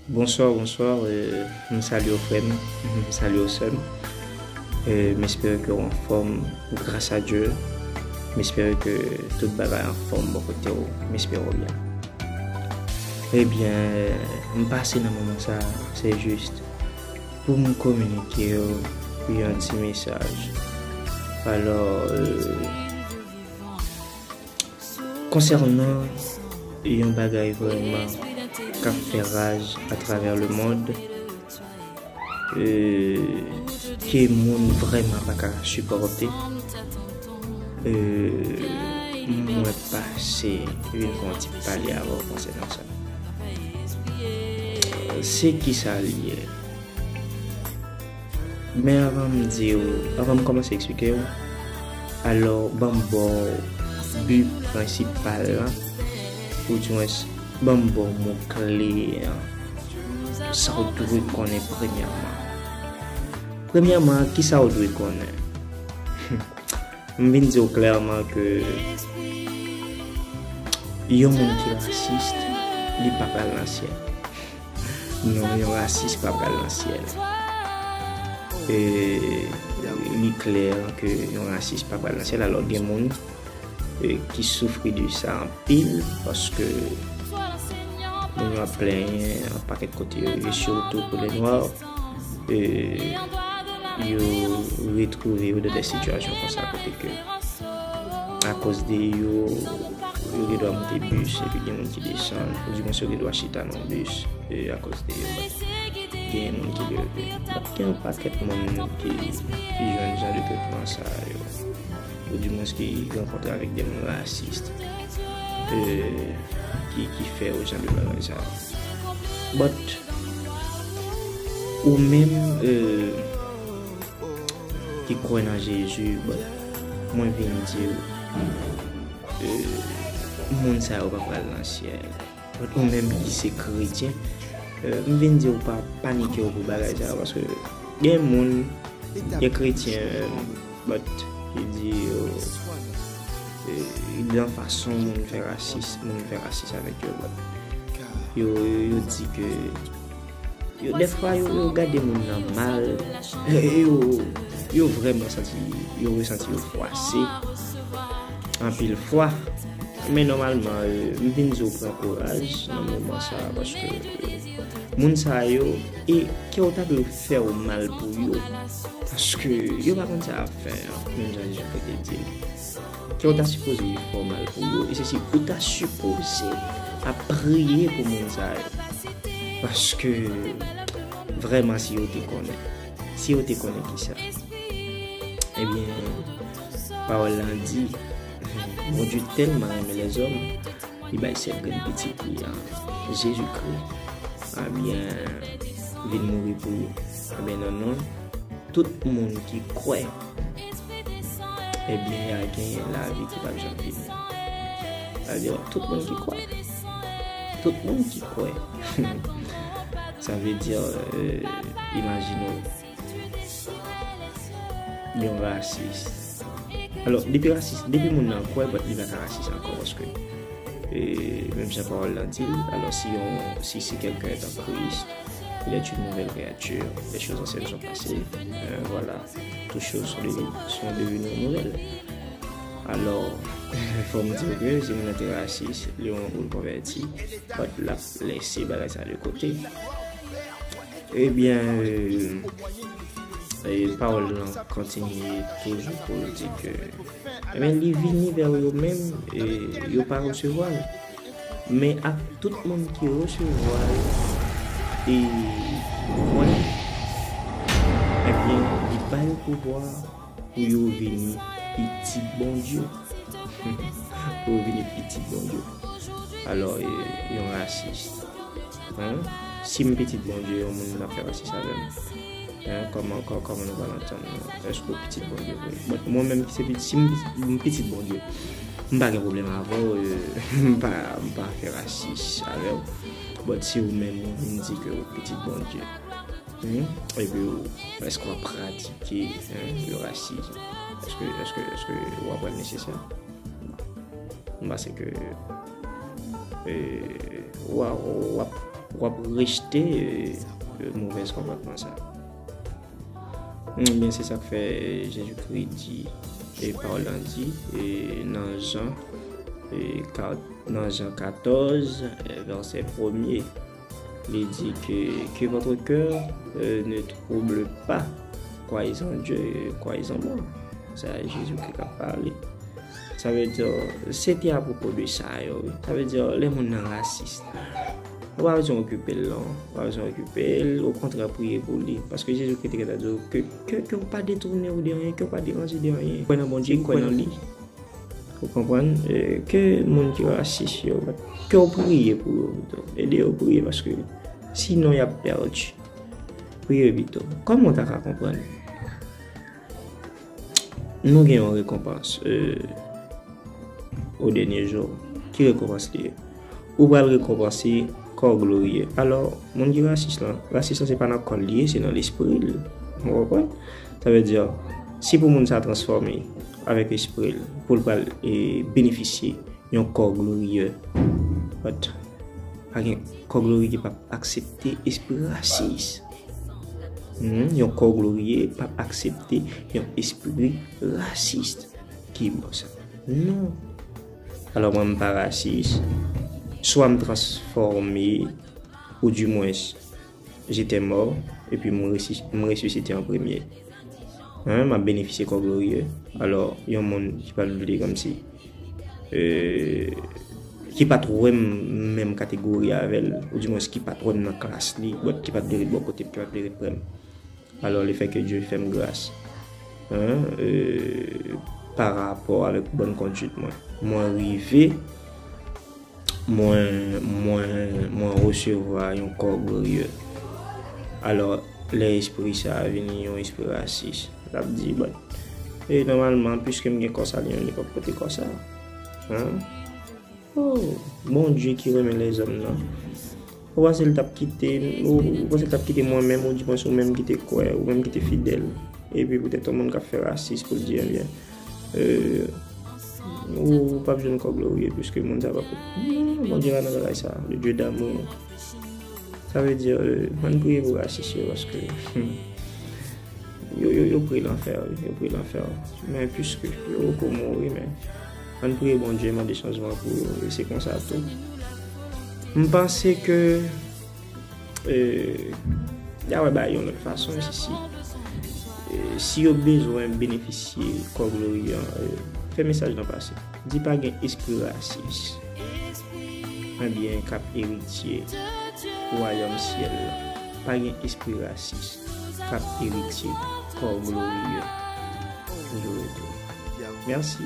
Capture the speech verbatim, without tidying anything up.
Bonsoir, bonsoir. Euh, m salye w frè m, m salye w sè m. Euh, m espere ke w anfòm, gras a Dye. M espere ke tout bagay anfòm bò kote w. M espere w byen. Ebyen, m pase nan moman sa, se jis pou m kominike w yon ti mesaj. Alò, euh, konsènan yon bagay vrèman k ap fè raj atravè lemonn, euh, ke moun vrèman pa ka sipòte, euh, mwen pase vin fè yon ti pale avè w konsènan sa. Se kisa li ye? Men avan m di w, avan m kòmanse eksplike w, alò, ban m ba w bi prensipal lan, oudimwens, ban m ba w mo kle an, sa w dwe konnen premyèman. Premyèman, kisa w dwe konnen? M vin di w klèman ke yon moun ki rasis, li pa pral nan syèl. Non, yon rasis pa pral nan syèl. E li klè ke yon rasis pa pral nan syèl. Alò, gen moun, e, ki soufri de sa anpil, paske moun yo ap plenyen yon pakèt kote yo, e sitou pou lè nwa, e, yo retwouve yo nan de sitiyasyon konsa kote ke akoz de yo, yo gen dwa monte bis, epi gen moun ki desann, oudimwens yo gen dwa chita nan bis, e, akoz de yo. Gen moun ki leve. Gen yon pakèt moun ki, ki jwenn jan de tretman sa yo. Oudimwens ki rankontre avèk de moun rasis, e, ki, ki fè yo jan de bagay sa yo. But, ou menm, e, ki kwè nan Jezi, but mwen vin di w, e, moun sa yo pa pral nan syèl. But ou menm ki se kretyen, e, m vin di w pa panike w pou bagay sa yo, paske gen moun, gen kretyen, e, but ki di yo, e, nan fason moun fè rasis, moun fè rasis avèk yo, but yo, yo di ke yo, dèfwa, yo, yo gade moun nan mal. Yo, yo vrèman santi, yo resanti yo fwase anpil fwa. Men nòmalman, e, m vin di w pran kouraj nan moman sa a, paske, e, moun sa yo, e kè w ta dwe fè w mal pou yo, paske yo pa konn sa y ap fè an, menm jan Jezikri te di l. Ke w ta sipoze fè w mal pou yo, e se si ou ta sipoze ap priye pou moun sa yo. Paske, vrèman, si yo te konnen, si yo te konnen kisa. Ebyen, pawòl lan di, Bondye tèlman renmen lèzòm, li bay sèl grenn pitit li an, Jezikri, ebyen, vin mouri pou yo. Ebyen, nan non, tout moun ki kwè, ebyen, y a genyen lavi ki p ap janm fini. Sa vle di, tout moun ki kwè. Tout moun ki kwè. Sa vle di, euh, imajine w, yon rasis. Alò, depi rasis, depi moun nan kwè, but li pa ka rasis ankò, paske, e, menm jan pawòl lan di l, alò, si yon, si, si quelqu'un est en Christ, il est une nouvelle créature. Les choses anciennes sont passées. Euh, voilà. Toutes choses sont devenues, sont devenues nouvelles. Alò, fò m di w ke si moun nan te rasis, li yon kou l konvèti, but l ap lese bagay sa de kote. Ebyen, e, e, pawòl lan kontinye toujou pou l di ke, ebyen, li vini vè yo menm, e yo pa resevwa l. Men ak tout moun ki resevwa l e kwè, ebyen, li ba yo pouvwa pou yo vini pitit Bondye. Pou yo vini pitit Bondye. Alò, e, yon rasis. Hein? Si m pitit Bondye, yon moun ap fè rasis avè m. Hein? Kòman, kò-, kòman nou pral antann nou? Èske w pitit Bondye vre? Bon, mwen menm ki se pitit, si m pitit, m pitit Bondye, m pa gen pwoblèm avè w, e, m pa, m pa fè rasis avè w. But si ou menm ou vin di ke ou pitit Bondye, hmm? Epi ou, èske w ap pratike, hein, le racisme? Èske, èske, èske w ap wè l nesesè? M panse ke, e, w a, w ap, w ap rejte, euh, euh, movèz konpòtman sa. Ebyen, se sa k fè Jezikri di, e pawòl lan di, e nan Jan, e ka-, nan Jan katòz, e vèsè premye, li di ke, que votre cœur, euh, ne trouble pas, croyez en Dieu, croyez en moi. Sa Jezikri k ap pale. Sa vle di, se te apwopo de sa yo, wi. Sa vle di, lè moun nan rasis, ou pa bezwen okipe l, non. Ou pa bezwen okipe l, okontrè, priye pou li. Paske Jezikri te gentan di w ke, ke, ke w pa detounen w de anyen, ke w pa deranje de anyen. Kwè nan Bondye, kwè nan li. Ou konprann? E, ke moun ki rasis yo, ke w priye pou yo pito. Ede yo priye, paske sinon y ap pèdi. Priye pito. Kòman w ta ka konprann? Nou gen yon rekonpans, euh, o dènye jou. Ki rekonpans li ye? Ou pral rekonpanse kò gloriye. Alò, moun ki rasis lan, rasis lan se pa nan kò l li ye, se nan lespri l. Ou konprann? Sa vle di, si pou moun sa transfòme avèk lespri l, pou l pral, e, benefisye yon kò gloriye. But, pa gen kò gloriye k ap aksepte espri rasis. Hmm, yon kò gloriye p ap aksepte yon espri rasis. Ki bò sa? Non. Alò, mwen, m pa rasis. Swa m transfòme, ou dimwens, j'étais mort, epi m resi-, m resisite an premye. Hein, m ap benefisye kò gloriye. Alò, yon moun ki pa t vle kòmsi, euh, ki pa t wè m menm kategori avè l, ou dimwens ki pa t wè m nan klas li, but ki pa t vle ret bò kote m, ki pa t vle ret prè m. Alò, le fait que Dieu fè m gras, hein, euh, pa rapò avèk bòn kondwit mwen, mwen rive, mwen, mwen, mwen resevwa yon kò gloriye. Alò, lè espri sa a vini yon espri rasis, l ap di, bon, e nòmalman, piske m gen kò sa, li menm li p ap pote kò sa. Hein? Oh, Bondye ki renmen lèzòm nan. Ou panse l t ap kite, ou, ou panse l t ap kite mwen menm, ou di panse ou menm ki te kwè, ou menm ki te fidèl. Epi poutèt yon moun k ap fè rasis pou l di, ebyen, euh, ou p ap jwenn kò gloriye, piske moun sa pa pou. Non, Bondye pa nan bagay sa. Le Dieu d'amour. Sa vle di, euh, ann priye pou rasis yo, paske, hmm, yo, yo, yo pre lanfè, wi, yo pre lanfè. Men piske yo poko mouri, men ann priye Bondye, mande chanjman pou yo, e se konsa tou. M panse ke, euh, y a wè bagay yon lòt fason, si, si. Euh, si yo bezwen benefisye kò gloriye an, euh, fè mesaj lan pase. Di pa gen espri rasis, ebyen, k ap eritye wayòm syèl la. Pa gen espri rasis k ap eritye kò gloriye. Je retourne. Merci.